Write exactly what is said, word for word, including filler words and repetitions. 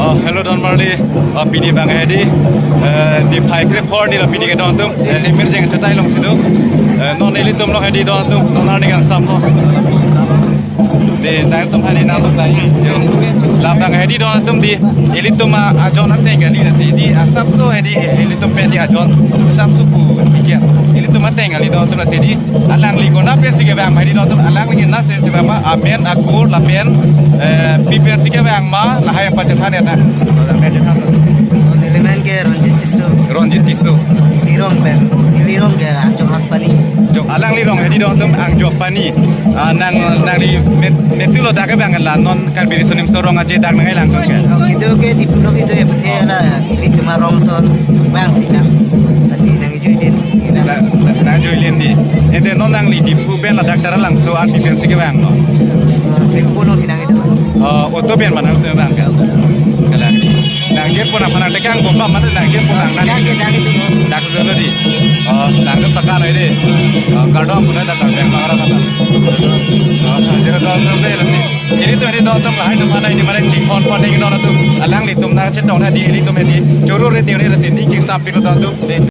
Oh, hello, don marli. Oh, pini abang hedi, eh, niphai krephor ni lo pini ke don atum. Eh, Simirjeng Achatai alongsi do. Eh, non ilitum lo hedi don atum, non arni kangsam lo. Di, dak atum hedi nangtum tai. Yo. La abang hedi don atum di, ilitum a, ajon ateng kali nasi di, asapso hedi, ilitum pen di ajon. Asapso pu, iya. Ilitum ateng kali don atum nasi di. Alangli konat pensi kevang ma hedi don atum, alangli nasi si baba, amen, akur, lapen, eh, pi pensi kevang ma, lahai pachethan ya ta. Neli men ke Ronjit Tisso. Ronjit Tisso. Lirong pen. Lirong ke Angjok Haspani. Jok, alangli rong hedi don atum Angjokpani. Ah, nang, nangli met, metu lo dak kevang la non Karbi Riso Nimso Rong Aje dak nang ilang ke. Kitu ke di pulo kitu ya puthe la, di cuma rong son bang sih kan. Lasi nang ijuidin. La, lasi nang ijuidin di. Ente non nangli Diphu pen ladak Taralangso an pi pensi kevang lo? Diphu lo di nang itu. Oh, auto pen mana auto bang ke? Kalang di. Nang jet pun apa nang tekang bomba mana nang jet pun nang nang. Dak ke dak itu. Dak itu di. Oh, nang itu tekan aja di. Oh, kardom pun ada kardom bang orang kata. Oh, jadi don atum deh lasi. Ilitum hedi don atum lahai atum mana ini mana chingkon kon ini don atum. Alanglitum nangchetong hedi ilitum hedi. Choro re teori lasi ni ching sapi don atum.